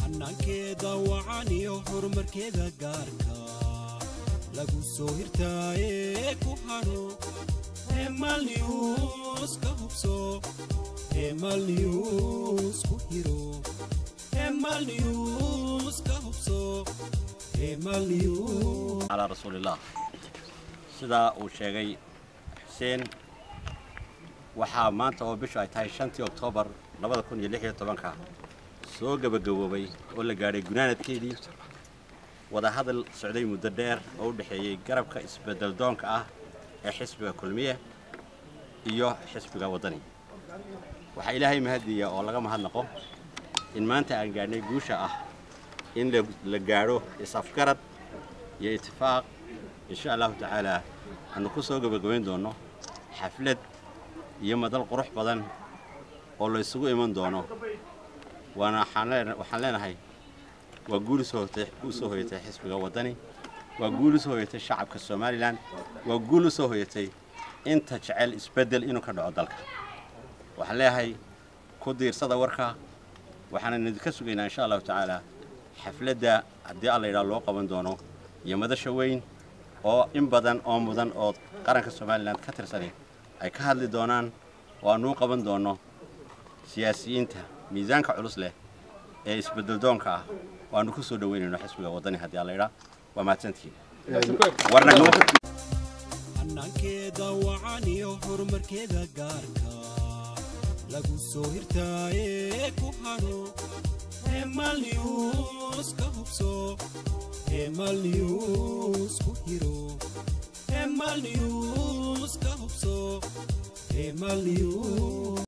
Hannaankeeda wacan iyo horumarkeeda gaarka lagu soo hirtaaye ku hadho. Hemal News ka hubso, Hemal News ku hiro, Hemal News ka hubso, Hemal News. Calaa rasuulillaah. Sidaa uu sheegay Xuseen, waxaa maanta oo bishu ay tahay 5-tii Oktoobar 2016-ka soo gebagaboobay oo la gaadhay gunaanadkeedii wadahadal socday muddo dheer oo u dhexeeyey garabka isbeddel doonka ah ee xisbiga Kulmiye iyo xisbiga Waddani. Waxaa Ilaahay mahadiya oo laga mahadnaqo in maanta aan gaadhnay guusha ah in la gaadho is-afgarad iyo itifaaq, insha Allahu tacaalaa aanu ku soo gebagabayn doonno xaflad iyo madal qurux badan oo la isugu iman doono. Waana waxaan leenahay waa guul u soo hoyatay xisbiga Waddani, waa guul u soo hoyatay shacabka Somalilan, waa guul u soo hoyatay inta jecel isbeddel inuu ka dhaco dalka. Waxaan leeyahay ku diirsada warka, waxaana idinka sugaynaa insha Allahu tacaala xafladda haddii Alla yidhaha loo qaban doono iyo madasha weyn oo in badan oo mudan oo qaranka Somalilan ka tirsani ay ka hadli doonaan, oo aanu u qaban doono siyaasiyiinta miisaanka culus leh ee isbeddel doonka ah oo aanu ku soo dhoweynayno xisbiga Waddani haddii Alla yidhaha. Waa mahadsantihiin. Warna Hannaankeeda wacan iyo horumarkeeda gaarka lagu soo hirtaaye ku hadho. Hemal News ka hubso, Hemal News ku hiro, Hemal News ka hubso, Hemal News.